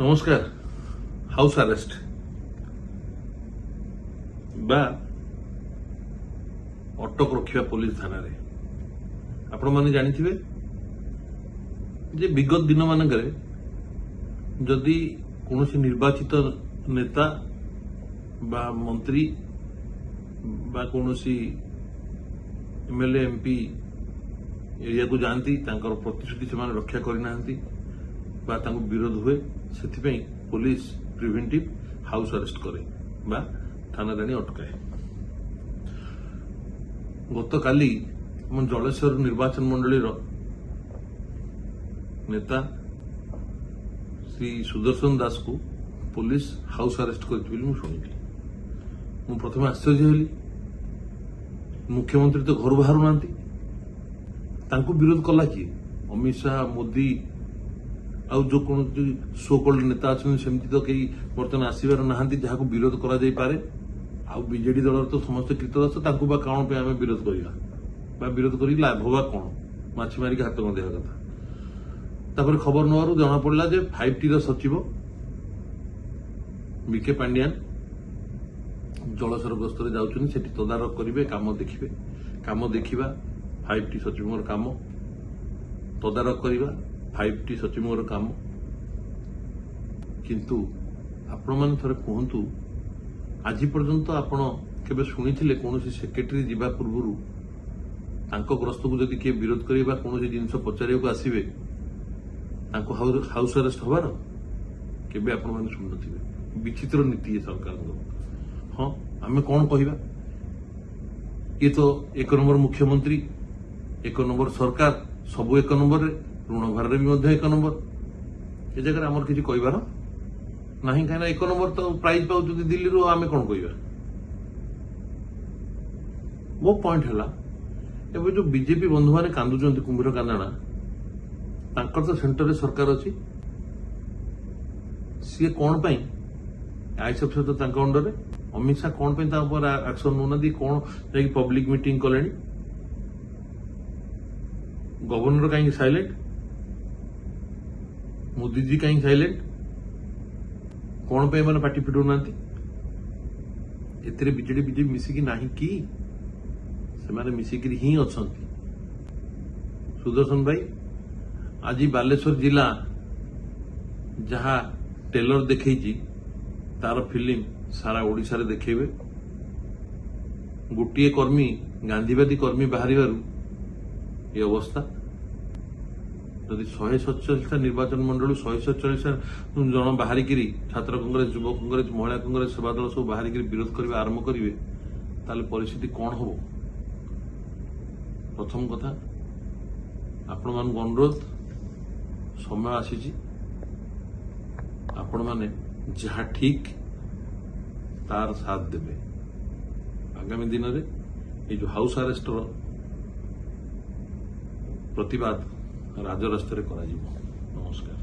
ନମସ୍କାର। House arrest ବା ଅଟକ ରଖିବା ପୋଲିସ ଥାନାରେ, ଆପଣମାନେ ଜାଣିଥିବେ ଯେ ବିଗତ ଦିନମାନଙ୍କରେ ଯଦି କୌଣସି ନିର୍ବାଚିତ ନେତା ବା ମନ୍ତ୍ରୀ ବା କୌଣସି ଏମଏଲଏ, ଏମପି ଏରିଆକୁ ଯାଆନ୍ତି, ତାଙ୍କର ପ୍ରତିଶ୍ରୁତି ସେମାନେ ରକ୍ଷା କରିନାହାନ୍ତି ବା ତାଙ୍କୁ ବିରୋଧ ହୁଏ, ସେଥିପାଇଁ ପୋଲିସ ପ୍ରିଭେଣ୍ଟିଭ ହାଉସ୍ ଆରେଷ୍ଟ କରେ ବା ଥାନାରେ ଆଣି ଅଟକାଏ। ଗତକାଲି ଆମ ଜଳେଶ୍ୱର ନିର୍ବାଚନ ମଣ୍ଡଳୀର ନେତା ଶ୍ରୀ ସୁଦର୍ଶନ ଦାସକୁ ପୋଲିସ ହାଉସ୍ ଆରେଷ୍ଟ କରିଛି ବୋଲି ମୁଁ ଶୁଣିଲି। ମୁଁ ପ୍ରଥମେ ଆଶ୍ଚର୍ଯ୍ୟ ହେଲି। ମୁଖ୍ୟମନ୍ତ୍ରୀ ତ ଘରୁ ବାହାରୁନାହାନ୍ତି, ତାଙ୍କୁ ବିରୋଧ କଲା କିଏ? ଅମିତ ଶାହା, ମୋଦି ଆଉ ଯୋଉ କୌଣସି ସୋ କଲ୍ଡ ନେତା ଅଛନ୍ତି, ସେମିତି ତ କେହି ବର୍ତ୍ତମାନ ଆସିବାର ନାହାନ୍ତି ଯାହାକୁ ବିରୋଧ କରାଯାଇପାରେ। ଆଉ ବିଜେଡି ଦଳର ତ ସମସ୍ତେ କ୍ରୀତଦାସ, ତାଙ୍କୁ ବା କଣ ପାଇଁ ଆମେ ବିରୋଧ କରିବା ବା ବିରୋଧ କରିକି ଲାଭ ବା କଣ? ମାଛି ମାରିକି ହାତ ଗନ୍ଧେଇବା କଥା। ତାପରେ ଖବର ନେବାରୁ ଜଣାପଡ଼ିଲା ଯେ 5T ର ସଚିବ ଭିକେ ପାଣ୍ଡିଆନ ଜଳେଶ୍ୱର ଗସ୍ତରେ ଯାଉଛନ୍ତି, ସେଠି ତଦାରଖ କରିବେ, କାମ ଦେଖିବେ। କାମ ଦେଖିବା 5T ସଚିବଙ୍କର କାମ, ତଦାରଖ କରିବା 5T ସଚିବଙ୍କର କାମ। କିନ୍ତୁ ଆପଣମାନେ ଥରେ କୁହନ୍ତୁ, ଆଜି ପର୍ଯ୍ୟନ୍ତ ଆପଣ କେବେ ଶୁଣିଥିଲେ କୌଣସି ସେକ୍ରେଟାରୀ ଯିବା ପୂର୍ବରୁ ତାଙ୍କ ଗସ୍ତକୁ ଯଦି କିଏ ବିରୋଧ କରିବେ ବା କୌଣସି ଜିନିଷ ପଚାରିବାକୁ ଆସିବେ, ତାଙ୍କୁ ହାଉସ୍ ଆରେଷ୍ଟ ହବାର କେବେ ଆପଣମାନେ ଶୁଣିନଥିବେ। ବିଚିତ୍ର ନୀତି ଏ ସରକାରଙ୍କର। ହଁ, ଆମେ କଣ କହିବା? ଇଏ ତ ଏକ ନମ୍ବର ମୁଖ୍ୟମନ୍ତ୍ରୀ, ଏକ ନମ୍ବର ସରକାର, ସବୁ ଏକ ନମ୍ବରରେ, ଋଣ ଭାରରେ ବି ମଧ୍ୟ ଏକ ନମ୍ବର। ଏ ଜାଗାରେ ଆମର କିଛି କହିବାର ନାହିଁ, କାହିଁକିନା ଏକ ନମ୍ବର ତ ପ୍ରାଇଜ ପାଉଛନ୍ତି ଦିଲ୍ଲୀରୁ, ଆମେ କଣ କହିବା? ମୋ ପଏଣ୍ଟ ହେଲା, ଏବେ ଯୋଉ ବିଜେପି ବନ୍ଧୁମାନେ କାନ୍ଦୁଛନ୍ତି କୁମ୍ଭୀର କାନ୍ଦଣା, ତାଙ୍କର ତ ସେଣ୍ଟରରେ ସରକାର ଅଛି। ସିଏ କଣ ପାଇଁ, ଆଇଏସଏଫ ସହିତ ତାଙ୍କ ଅଣ୍ଡରରେ, ଅମିତ ଶାହ କଣ ପାଇଁ ତା ଉପରେ ଆକ୍ସନ ନେଉନାହାନ୍ତି? କଣ ଯାଇକି ପବ୍ଲିକ ମିଟିଂ କଲେଣି? ଗଭର୍ଣ୍ଣର କାହିଁକି ସାଇଲେଣ୍ଟ? ମୋଦିଜୀ କାହିଁକି ସାଇଲେଣ୍ଟ? କଣ ପାଇଁ ଏମାନେ ପାଟି ଫିଟଉନାହାନ୍ତି? ଏଥିରେ ବିଜେଡି, ବିଜେପି ମିଶିକି ନାହିଁ କି? ସେମାନେ ମିଶିକିରି ହିଁ ଅଛନ୍ତି। ସୁଦର୍ଶନ ଭାଇ, ଆଜି ବାଲେଶ୍ୱର ଜିଲ୍ଲା ଯାହା ଟ୍ରେଲର ଦେଖେଇଛି, ତାର ଫିଲ୍ମ ସାରା ଓଡ଼ିଶାରେ ଦେଖେଇବେ। ଗୋଟିଏ କର୍ମୀ, ଗାନ୍ଧୀବାଦୀ କର୍ମୀ ବାହାରିବାରୁ ଏ ଅବସ୍ଥା। ଯଦି 147ଟା ନିର୍ବାଚନ ମଣ୍ଡଳୀ 147 ଜଣ ବାହାରିକିରି, ଛାତ୍ର କଂଗ୍ରେସ, ଯୁବ କଂଗ୍ରେସ, ମହିଳା କଂଗ୍ରେସ, ସେବା ଦଳ ସବୁ ବାହାରିକିରି ବିରୋଧ କରିବା ଆରମ୍ଭ କରିବେ, ତାହେଲେ ପରିସ୍ଥିତି କଣ ହବ? ପ୍ରଥମ କଥା, ଆପଣମାନଙ୍କୁ ଅନୁରୋଧ, ସମୟ ଆସିଛି, ଆପଣମାନେ ଯାହା ଠିକ ତାର ସାଥ ଦେବେ। ଆଗାମୀ ଦିନରେ ଏଇ ଯୋଉ ହାଉସ୍ ଆରେଷ୍ଟର ପ୍ରତିବାଦ ରାଜରାସ୍ତାରେ କରାଯିବ। ନମସ୍କାର।